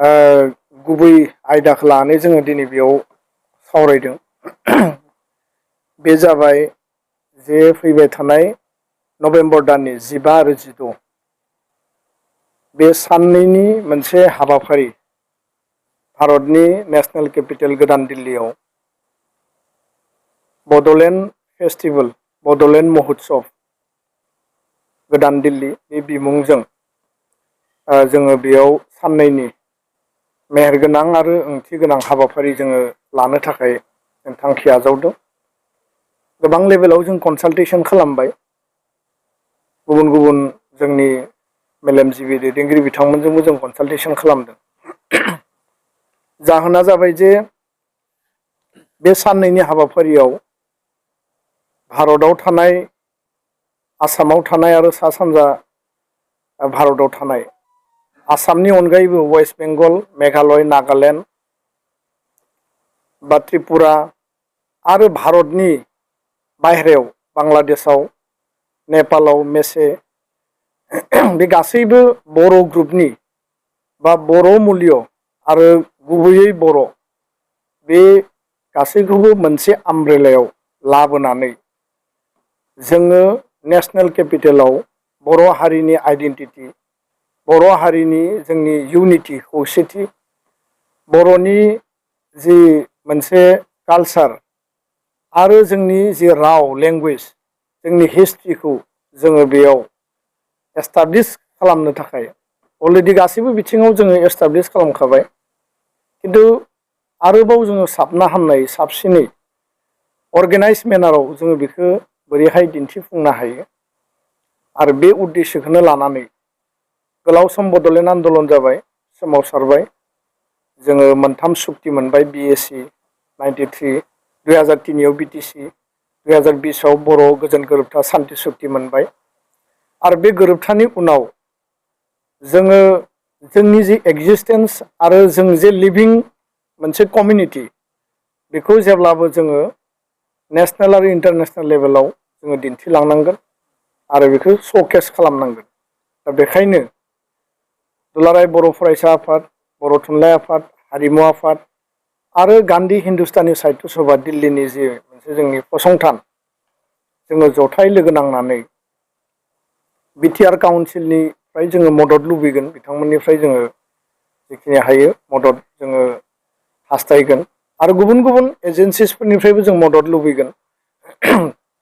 गुबै आयदाखौ लानानै जोङो दिनै बेयाव सावरायदों। बे जाबाय जे फैबाय थानाय नभेम्बर दाननि 15 आरो 16 बे साननैनि मोनसे हाबाफारि भारतनि नेशनेल केपिटेल गोदान दिल्लीयाव बड'लेण्ड फेस्टिभेल बड'लेण्ड महोत्सव गोदान दिल्ली बे बिमुंजों जोङो बेयाव साननैनि मेहेरगोनां आरो ओंथि गोनां हाबाफारि जोङो लानो थाखाय जों थांखि आजावदों। गोबां लेभेलाव जों कनसालटेसन खालामबाय। गुबुन गुबुन जोंनि मेलेमजिबि दैदेनगिरि बिथांमोनजोंबो जों कनसालटेसन खालामदों। जाहोना जाबाय जे बे साननैनि हाबाफारियाव भारताव थानाय आसामाव थानाय आरो सा सानजा भारताव थानाय आसामनि अनगायैबो वेस्ट बेंगल, मेघालय, नागालेण्ड बा त्रिपुरा आरो भारतनि बाहेरायाव बांलादेशआव, नेपालाव, मेसे बे गासैबो बर' ग्रुपनि बा बर' मुल्य आरो गुबैयै बर' बे गासैखौबो मोनसे आमब्रेलायाव लाबोनानै जोङो नेशनेल केपिटेलाव बर' हारिनि आइडेन्टिटि, बर' हारिनि जोंनि इउनिटि खौसेथि, बर'नि जि मोनसे कालसार आरो जोंनि जि राव लेंगुवेज, जोंनि हिस्ट्रिखौ जोङो बेयाव एस्टाब्लिश खालामनो थाखाय अलरेडि गासैबो बिथिङाव जोङो एस्टाब्लिश खालामखाबाय, खिन्थु आरोबाव जोङो साबना हामनाय साबसिनै अर्गेनाइज मेनाराव जोङो बेखौ बोरैहाय दिन्थिफुंनो हायो आरो बे उद्देश्यखौनो लानानै गोलाव सम बड'लेण्ड आन्दलन जाबाय, सोमावसारबाय। जोङो मोनथाम सुक्ति मोनबाय। BAC 93, 2003आव BTC, 2020आव बर' गोजोन गोरोबथा सान्थि सुक्ति मोनबाय। आरो बे गोरोबथानि उनाव जोङो जोंनि जि एक्जिस्टेन्स आरो जों जे लिभिं मोनसे कमिउनिटि बेखौ जेब्लाबो जोङो नेशनेल आरो इन्टारनेशनेल लेभेलाव जोङो दिन्थिलांनांगोन आरो बेखौ श'केस खालामनांगोन। दा बेखायनो दुलाराय बर' फरायसा आफाद, बर' थुनलाइ आफाद, हारिमु आफाद आरो गान्धी हिन्दुस्तानी साहित्य सभा दिल्लीनि जि मोनसे जोंनि फसंथान, जोङो जथाय लोगो नांनानै बिटिआर काउन्सिलनिफ्राय जोङो मदद लुबैगोन। बिथांमोननिफ्राय जोङो जिखिनि हायो मदद जोङो हास्थायगोन आरो गुबुन गुबुन एजेन्सिसफोरनिफ्रायबो जों मदद लुबैगोन।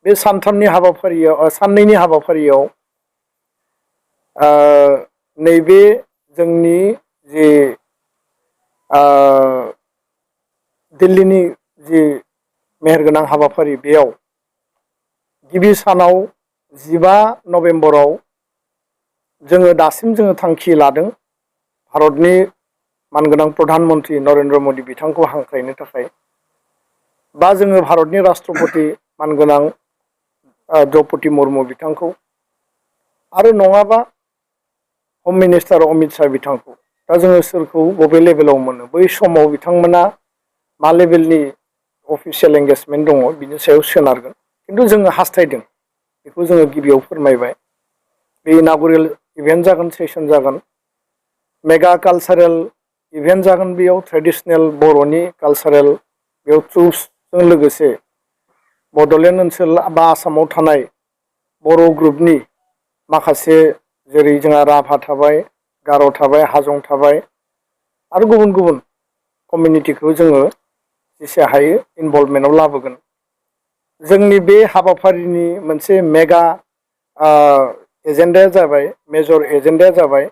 बे सानथामनि हाबाफारियाव साननैनि हाबाफारियाव नैबे जोंनि जि दिल्लीनि जि मेहेरगोनां हाबाफारि बेयाव गिबि सानाव 15 नभेम्बराव जोङो दासिम जोङो थांखि लादों भारतनि मानगोनां प्रधान मन्त्रि नरेन्द्र मदि बिथांखौ हांख्रायनो थाखाय, बा जोङो भारतनि राष्ट्रपति मानगोनां द्रौपदी मुर्मु बिथांखौ, आरो नङाबा हम मिनिस्टार अमित शाह बिथांखौ। दा जोङो सोरखौ बबे लेभेलाव मोनो, बै समाव बिथांमोना मा लेभेलनि अफिसियेल एंगेजमेन्ट दङ बिनि सायाव सोनारगोन। खिन्थु जोङो हास्थायदों, बेखौ जोङो गिबियाव फोरमायबाय। बे इनागुरेल इभेन्ट जागोन, सेसन जागोन, मेगा कालसारेल इभेन्ट जागोन। बेयाव ट्रेडिसनेल बर'नि कालसारेल बेयाव ट्रुप्सजों लोगोसे बड'लेण्ड ओनसोल बा आसामाव थानाय बर' ग्रुपनि माखासे, जेरै जोंहा राभा थाबाय, गार' थाबाय, हाजं थाबाय आरो गुबुन गुबुन कमिउनिटिखौ जोङो जेसे हायो इनभल्भमेन्टआव लाबोगोन। जोंनि बे हाबाफारिनि मोनसे मेगा एजेन्डाया जाबाय, मेजर एजेन्डाया जाबाय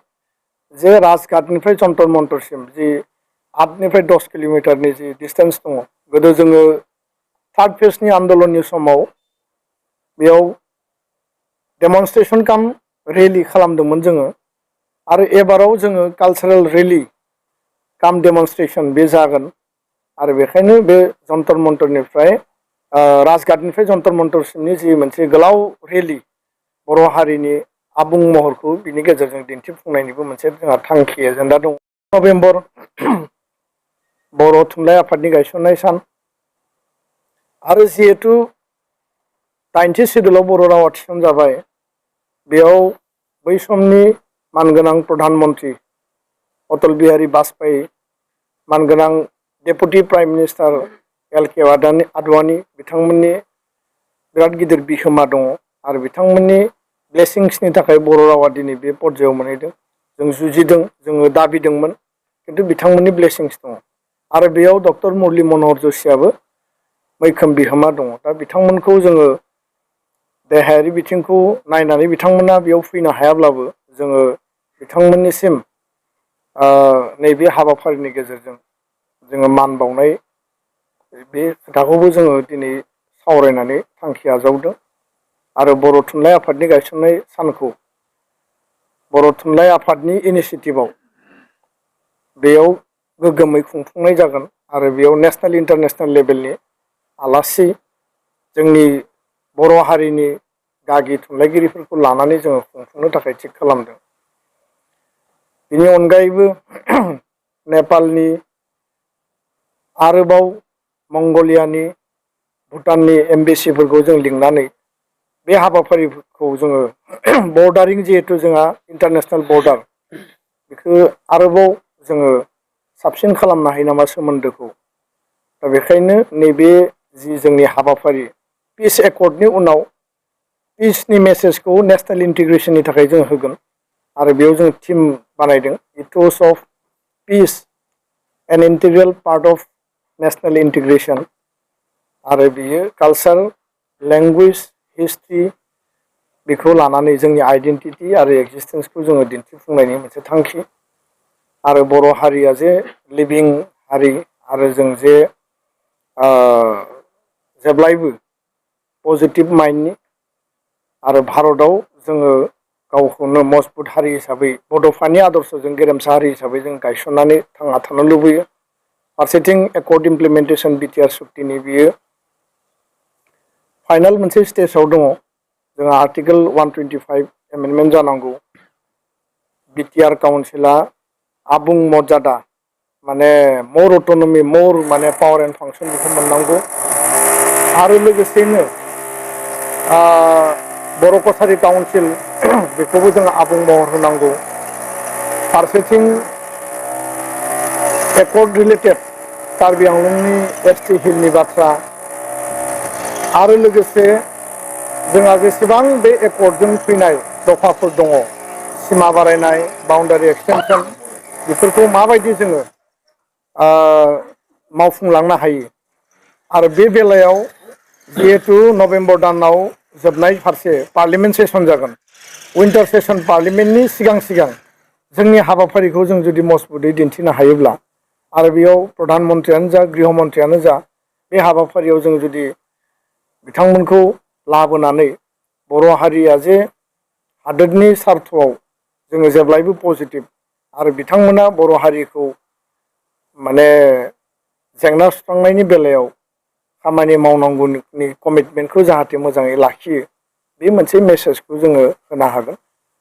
जे राजघाटनिफ्राय जन्तर मन्तरसिम जि 8निफ्राय 10 किल'मिटारनि जि डिस्टेन्स दङ। गोदो जोङो थार्ड फेजनि आन्दलननि समाव बेयाव डेमनस्ट्रेसन काम रेलि खालामदोंमोन जोङो, आरो एबाराव जोङो कालसारेल रेलि काम डेमनस्ट्रेसन बे जागोन। आरो बेखायनो बे जन्तर मन्तरनिफ्राय राजघाटनिफ्राय जन्तर मन्तरसिमनि जि मोनसे गोलाव रेलि बर' हारिनि आबुं महरखौ बिनि गेजेरजों दिन्थिफुंनायनिबो मोनसे जोंहा थांखि एजेन्डा दं। नभेम्बर बर' थुनलाइ आफादनि गायसननाय सान, आरो जिहेतु 90 सिडुलाव बर' रावा थिसनजाबाय, बेयाव बै समनि मानगोनां प्रधान मन्त्रि अटल बिहारी वाजपेयी मानगोनां deputy prime minister LK Advani बिथांमोननि बिराद गिदिर बिहोमा दङ आरो बिथांमोननि ब्लेसिंसनि थाखाय बर' रावा दिनै बे पर्यायाव मोनहैदों। जों जुजिदों, जोङो दाबिदोंमोन, खिन्थु बिथांमोननि ब्लेसिंस दङ आरो बेयाव डक्टर मुरली मनहर जोशीयाबो मैखोम बिहोमा दङ। दा बिथांमोनखौ जोङो देहायारि बिथिंखौ नायनानै बिथांमोना बेयाव फैनो हायाब्लाबो जोङो बिथांमोननिसिम नैबे हाबाफारिनि गेजेरजों जोङो मान बावनाय बे खोथाखौबो जोङो दिनै सावरायनानै थांखि आजावदों आरो बर' थुनलाइ आफादनि गायसननाय सानखौ बर' थुनलाइ आफादनि इनिसियेटिभआव बेयाव गोग्गोमै खुंफुंनाय जागोन आरो बेयाव नेसनेल इन्टारनेसनेल लेभेलनि आलासि जोंनि बर' हारिनि गागि थुनलाइगिरिफोरखौ लानानै जोङो खुंफुंनो थाखाय थिग खालामदों। बेनि अनगायैबो नेपालनि आरोबाव मंगलियानि भुटाननि एम्बेसिफोरखौ जों लिंनानै बे हाबाफारिखौ जोङो बर्डारिं जिहेथु जोंहा इन्टारनेसनेल बर्डार बेखौ आरोबाव जोङो साबसिन खालामनो हायो नामा सोमोन्दोखौ। दा बेखायनो नैबे जि जोंनि हाबाफारि पिस एकर्डनि उनाव पिसनि मेसेजखौ नेसनेल इन्टिग्रेसननि थाखाय जों होगोन आरो बेयाव जों टिम बानायदों ethos of peace an integral part of national integration आरो बियो कालचार लेंगुवेज हिस्ट्रि बेखौ लानानै जोंनि आइडेन्टिटि आरो एक्जिस्टेन्सखौ जोङो दिन्थिफुंनायनि मोनसे थांखि आरो बर' हारिया जे लिभिं हारि आरो जों जे जेब्लायबो पजिटिभ माइन्डनि आरो भारतआव जोङो गावखौनो मजबुत हारि हिसाबै बड'फानि आदर्शजों गेरेमसा हारि हिसाबै जों गायसननानै थांना थानो लुबैयो। फारसेथिं एकर्ड इमप्लिमेन्टेसन बिटिआर सुक्तिनि बियो फाइनाल मोनसे स्टेजाव दङ। जोंहा आर्टिकेल 125 एमेन्डमेन्ट जानांगौ। बिटिआर काउन्सिला आबुं मर्यादा माने मर अट'नमि मर माने पावार एन्ड फांसन बेखौ मोननांगौ आरो लोगोसेनो बर' कसारि काउन्सिल बेखौबो जोङो आबुं महर होनांगौ। फारसेथिं एकर्ड रिलेटेड कार्बि आंलंनि ST हिलनि बाथ्रा आरो लोगोसे जोंहा जेसेबां बे एकर्डजों फैनाय दफाफोर दङ सिमा बारायनाय बाउन्डारि एक्सटेनसन बेफोरखौ माबायदि जोङो मावफुंलांनो हायो आरो बे बेलायाव जिहेतु नभेम्बर दानाव जोबनाय फारसे पार्लियामेन्ट सेसन जागोन विन्टार सेसन पार्लियामेन्टनि सिगां सिगां जोंनि हाबाफारिखौ जों जुदि मजबुतै दिन्थिनो हायोब्ला आरो बेयाव प्रधान मन्त्रियानो जा गृह मन्त्रियानो जा बे हाबाफारियाव जों जुदि बिथांमोनखौ लाबोनानै बर' हारिया जे हादोरनि सार्थआव जोङो जेब्लायबो पजिटिभ आरो बिथांमोना बर' हारिखौ माने जेंना सुस्रांनायनि बेलायाव खामानि मावनांगौनि कमिटमेन्टखौ जाहाथे मोजाङै लाखियो बे मोनसे मेसेजखौ जोङो होनो हागोन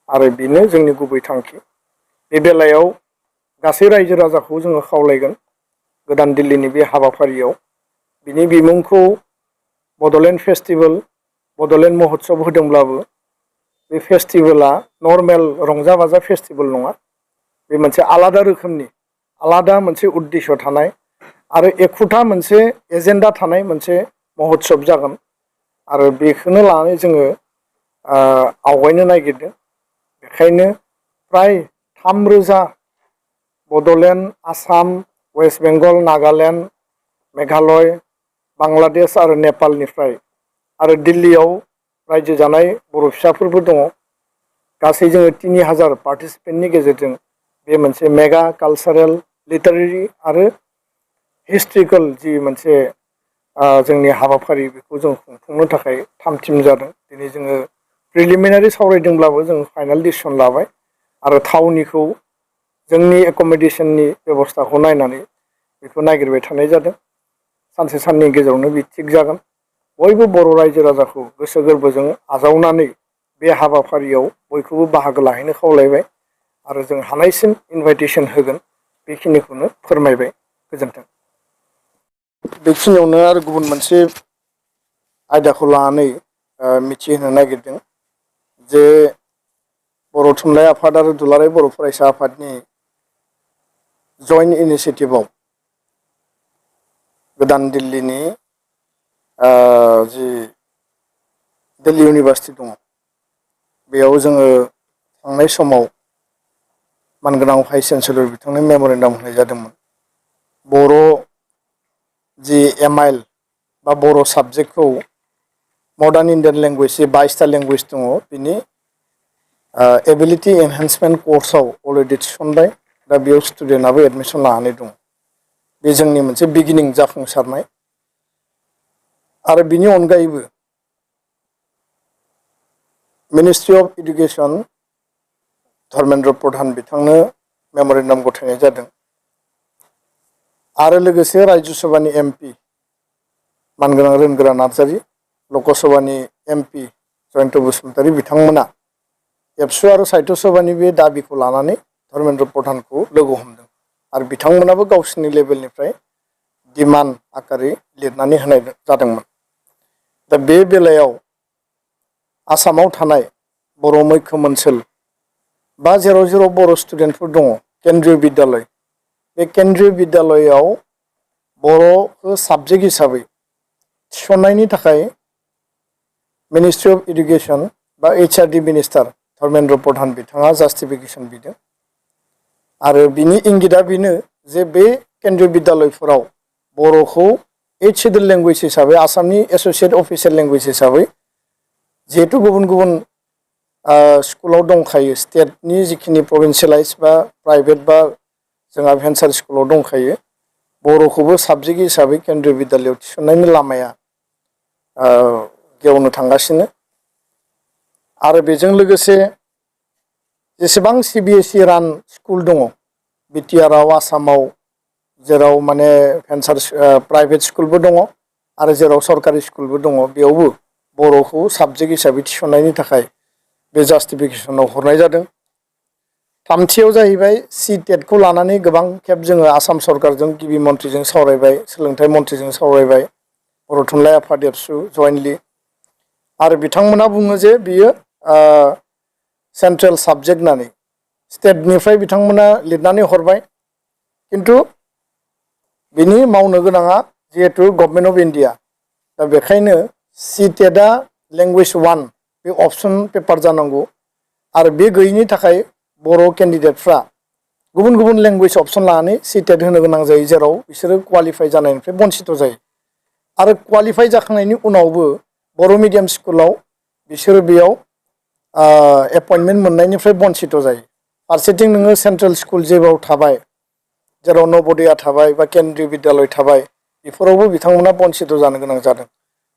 आरो बेनो जोंनि गुबै थांखि। बे बेलायाव गासै रायजो राजाखौ जोङो खावलायगोन गोदान दिल्लीनि बे हाबाफारियाव बिनि बिमुंखौ बड'लेण्ड फेस्टिभेल बड'लेण्ड महोत्सब होदोंब्लाबो बे फेस्टिभेला नर्मेल रंजा बाजा फेस्टिभेल नङा। बे मोनसे आलादा रोखोमनि आलादा मोनसे उद्देश्य थानाय आरो एखुथा मोनसे एजेन्डा थानाय मोनसे महोत्सब जागोन आरो बेखौनो लानानै जोङो आवगायनो नागिरदों। बेखायनो फ्राय 3,000 बड'लेण्ड आसाम वेस्ट बेंगल नागालेण्ड मेघालय बांलादेश आरो नेपालनिफ्राय आरो दिल्लीयाव रायजो जानाय बर' फिसाफोरबो दङ। गासै जोङो 3,000 पार्टिसिपेन्टनि गेजेरजों बे मोनसे मेगा कालचारेल लिटारेरि आरो हिस्ट्रिकेल जि मोनसे जोंनि हाबाफारि बेखौ जों खुंफुंनो थाखाय थामथिम जादों। दिनै जोङो प्रिलिमिनारि सावरायदोंब्लाबो जों फाइनाल डिसिसन लाबाय आरो थावनिखौ जोंनि एकमडेसननि बेबस्थाखौ नायनानै बेखौ नागिरबाय थानाय जादों। सानसे साननि गेजेरावनो बे थिग जागोन। बयबो बर' रायजो राजाखौ गोसो गोरबोजों आजावनानै बे हाबाफारियाव बयखौबो बाहागो लाहैनो खावलायबाय आरो जों हानायसिम इनभाइटेसन होगोन बेखिनिखौनो फोरमायबाय। गोजोन्थों। बेखिनियावनो आरो गुबुन मोनसे आयदाखौ लानानै मिथिहोनो नागिरदों जे बर' थुनलाइ आफाद आरो दुलाराय बर' फरायसा आफादनि जइन्ट इनिशिएटिभआव गोदान दिल्लीनि जि दिल्ली इउनिभार्सिटि दङ बेयाव जोङो थांनाय समाव मानगोनां भाइस चेन्सेलर बिथांनो मेम'रेन्डाम होनाय जादोंमोन। बर' जि एमआइएल बा बर' साबजेक्टखौ मडार्न इन्डियान लेंगुवेज जि 22टा लेंगुवेज दङ बिनि एबिलिटि एनहेन्समेन्ट कर्सआव अलरेडि थिसनबाय। दा बेयाव स्टुडेन्टआबो एडमिसन लानानै दं। बे जोंनि मोनसे बिगिनिं जाफुंसारनाय। आरो बिनि अनगायैबो ministry of education Dharmendra Pradhan बिथांनो मेम'रेन्डाम गथायनाय जादों। आरो लोगोसे राज्य सभानि एमपि मानगोनां रोनगोरा नार्जारि, लकसभानि एमपि जयन्त बसुमतारी बिथांमोना एबसु आरो साहित्य सभानि बे दाबिखौ लानानै धर्मेन्द्र प्रधानखौ लोगो हमदों। आरो बिथांमोनाबो गावसोरनि लेभेलनिफ्राय डिमान्ड आकारै लिरनानै होनाय जादोंमोन। दा बे बेलायाव आसामाव थानाय बर' मैखोम ओनसोल बा जेराव जेराव बर' स्टुडेन्टफोर दङ केन्द्रीय बिद्यालय, बे केन्द्रीय बिद्यालयाव बर'खौ साबजेक्ट हिसाबै थिसननायनि थाखाय मिनिस्ट्रि अफ इडुकेसन बा HRD मिनिस्टार धर्मेन्द्र प्रधान बिथाङा जास्टिफिकेसन बिदों। आरो बिनि इंगितआ बेनो जे बे केन्द्रीय बिद्यालयफोराव बर'खौ 8 शेड्युल लेंगुवेज हिसाबै आसामनि एस'सिएट अफिसियेल लेंगुवेज हिसाबै जिहेतु गुबुन गुबुन स्कुलाव दंखायो, स्टेटनि जिखिनि प्रभिन्सियेलाइज बा प्राइभेट बा जोंहा भेन्सार स्कुलाव दंखायो, बर'खौबो साबजेक्ट हिसाबै केन्द्रीय बिद्यालयाव थिसननायनि लामाया गेवनो थांगासिनो। आरो बेजों लोगोसे जेसेबां CBSE रान स्कुल दङ बिटिआरआव, आसामाव, जेराव माने भेन्सार प्राइभेट स्कुलबो दङ आरो जेराव सरकारि स्कुलबो दङ, बेयावबो बर'खौ साबजेक्ट हिसाबै थिसननायनि थाखाय बे जास्टिफिकेसनाव हरनाय जादों। थामथियाव जाहैबाय CTET खौ लानानै गोबां खेब जोङो आसाम सरकारजों गिबि मन्थ्रिजों सावरायबाय, सोलोंथाइ मन्थ्रिजों सावरायबाय, बर' थुनलाइ आफाद एबसु जयेन्टलि। आरो बिथांमोना बुङो जे बियो सेन्ट्रेल साबजेक्ट होननानै स्टेटनिफ्राय बिथांमोना लिरनानै हरबाय। किन्तु बिनि मावनो गोनाङा जिहेतु गभर्नमेन्ट अफ इन्डिया, दा बेखायनो CTET लेंगुवेज 1 बे अपसन पेपार जानांगौ। आरो बे गैयिनि थाखाय बर' केन्डिडेटफ्रा गुबुन गुबुन लेंगुवेज अपसन लानानै CTET होनो गोनां जायो, जेराव बिसोरो क्वालिफाइ जानायनिफ्राय बन्सित जायो। आरो क्वालिफाइ जाखांनायनि उनावबो बर' मिडियाम स्कुलाव बिसोरो बेयाव एपइन्टमेन्ट मोननायनिफ्राय बन्सित जायो। फारसेथिं नोङो सेन्ट्रेल स्कुल जेराव थाबाय, जेराव नवोदया थाबाय बा केन्द्रीय बिद्यालय थाबाय, बेफोरावबो बिथांमोना बन्सित जानो गोनां जादों।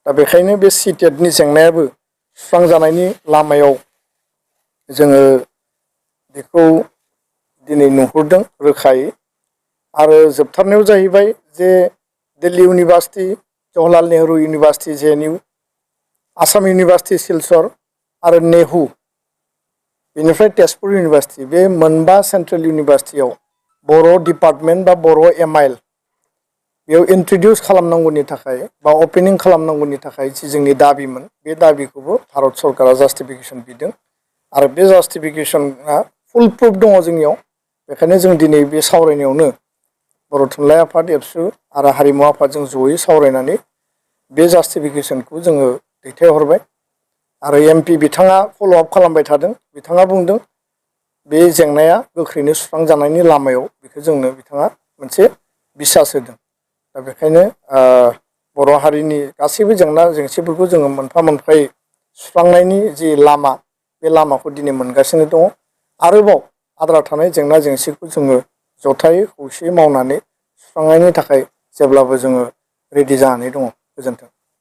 दा बेखायनो बे CTET जेंनायाबो सुस्रांजानायनि लामायाव जोङो बेखौ दिनै नुहुरदों रोखायै। आरो जोबथारनायाव जाहैबाय जे Delhi university, Jawaharlal Nehru university JNU, Assam university Silchar आरो नेहु, बेनिफ्राय तेजपुर इउनिभार्सिटि, बे मोनबा सेन्ट्रेल इउनिभार्सिटियाव बर' डिपार्टमेन्ट बा बर' एमआइएल बेयाव इन्ट्रडिउस खालामनांगौनि थाखाय बा अपेनिं खालामनांगौनि थाखाय जि जोंनि दाबिमोन, बे दाबिखौबो भारत सरकारा जास्टिफिकेसन बिदों। आरो बे जास्टिफिकेसना फुल प्रुफ दङ जोंनियाव। बेखायनो जों दिनै बे सावरायनायावनो बर' थुनलाइ आफाद एबसु आरो हारिमु आफादजों जयै सावरायनानै बे जास्टिफिकेसनखौ जोङो दैथायहरबाय। आरो MP बिथाङा फल'आप खालामबाय थादों। बिथाङा बुंदों बे जेंनाया गोख्रैनो सुस्रांजानायनि लामायाव, बेखौ जोंनो बिथाङा मोनसे बिसास होदों। दा बेखायनो बर' हारिनि गासैबो जेंना जेंसिफोरखौ जोङो मोनफा मोनफायै सुस्रांनायनि जि लामा, बे लामाखौ दिनै मोनगासिनो दङ। आरोबाव आद्रा थानाय जेंना जेंसिखौ जोङो जथायै खौसेयै मावनानै सुस्रांनायनि थाखाय जेब्लाबो जोङो रेडि जानानै दङ। गोजोन्थों।